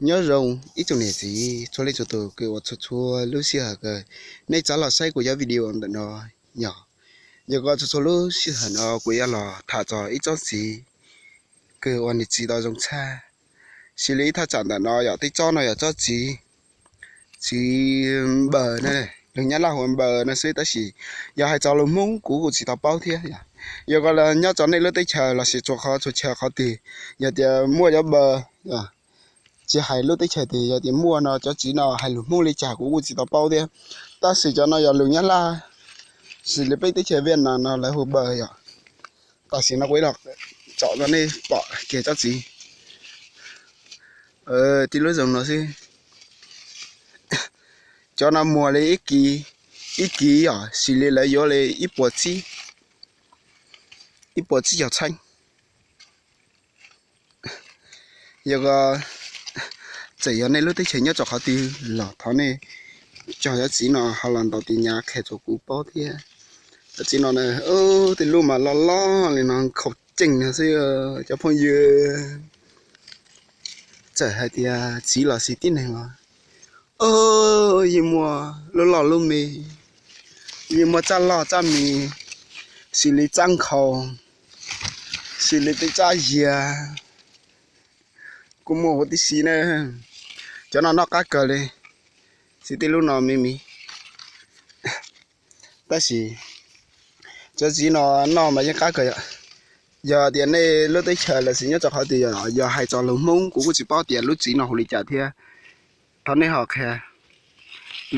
Nyob zoo ib tsoom niam txiv txhua leej txhua tus kws uas txhua txhua lub sij hawm kws nej txav los saib kuv cov video ntawm no. Yog, yog ko txhua txhua lub sij hawm no kuv yuav los tham txog ib tsob txiv kws uas nws txi tau zoo tshaj. Xws li ib thaj tsam ntawm no yog tej tsob no yog tsob txiv, txiv npaws na, lug Nyab Laj hu npaws no xwb tab sis yog hais txog lus Hmoob kuv kuj tsis tau paub thiab. Yog ko los nyob txog nej lub teb chaws los sis txhua qhov txhua chaw qhov twg, yog tias muaj cov npaws, tsis hais lub teb chaws twg yog tias muaj no cov txiv no hais lus Hmoob li cas kuv kuj tsis tau paub thiab. Tab sis cov no yog lus Nyab Laj, xws li peb teb chaws Viaj Nam no lawv hu npaws yom. Tam sim no kuv los tsom rau nej pom kiag tsob txiv, tib lub zoo no xwb. Cov no muag li ib kiv, ib kiv yom, xws li lawv yuav li ib puas txib, ib puas txib caug txheeb. Yog ko, txawm yog nej lub teb chaws nyob rau qhov twg los thov nej cog cov txiv no ho los ntaus tis nyas qhia rau kuv paub thiab. Cov txiv no, tej lub mas loj loj li no khaum ceej no xwb cov phooj ywg. Txawm hais tias txiv los sis tib neeg los, yeej muaj lub loj lub me, yeej muaj tsab loj tsab me, xws li tsab nkhaus, xws li tej tsab yias kuj muaj huv tib si na. Cov no noj qab kawg li, xws li tej lub no me me. Tab sis cov txiv no noj mas yeej qab kawg yom. Yog tias nej lub teb chaws los sis nyob rau qhov twg yog hais txog lus Hmoob kuv kuj tsis paub tias lub txiv no hu li cas thiab, thov nej ho qhia.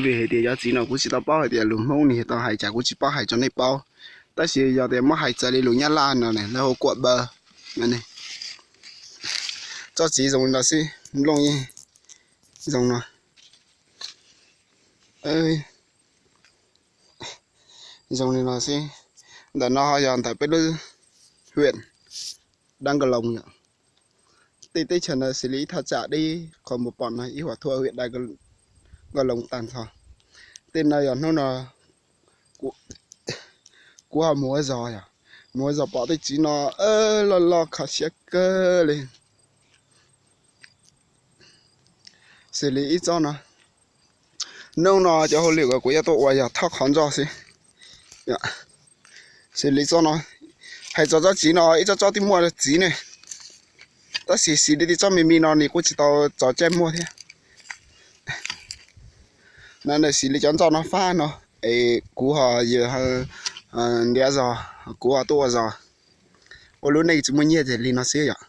Vim hais tias cov txiv no kuv tsis tau paub hais tias lus Hmoob nws tau hais cas kuv tsis paub hais rau nej paub. Tab sis yog tias muab hais txawv li lus Nyab Laj no lawv hu kuam npaws. Tsob txiv zoo li no xwb, nplooj yeej zoo no, zoo li no xwb. Ntawm no ho yog ntawm peb lub huyện Đắk Nông yom. Tej teb chaws no xws li ib thaj tsam deb qhov mus pom no ib huam thuam huyện Đắk Nông tag nrho. Tej no yog hnub no kuv ho mus ua zog yom, mus ua zog pom tej txiv no loj loj kho siab kawg li. Xws li ib tsob no, hnub no cov hauj lwm uas kuv yuav tuaj ua yog thauj qhov ntsos xwb. Xws li tsob no, hais txog tsob txiv no ib tsob tsob twb muaj txiv ne, tab sis xws li tej tsob me me no nws kuj tsis tau txaus caij muaj thiab. No xws li cov ntsos no fab no, es kuv ho ntiav zog, kuv ho tuaj ua zog, ua lub neej tsis muaj nyiaj ces li no xwb yom.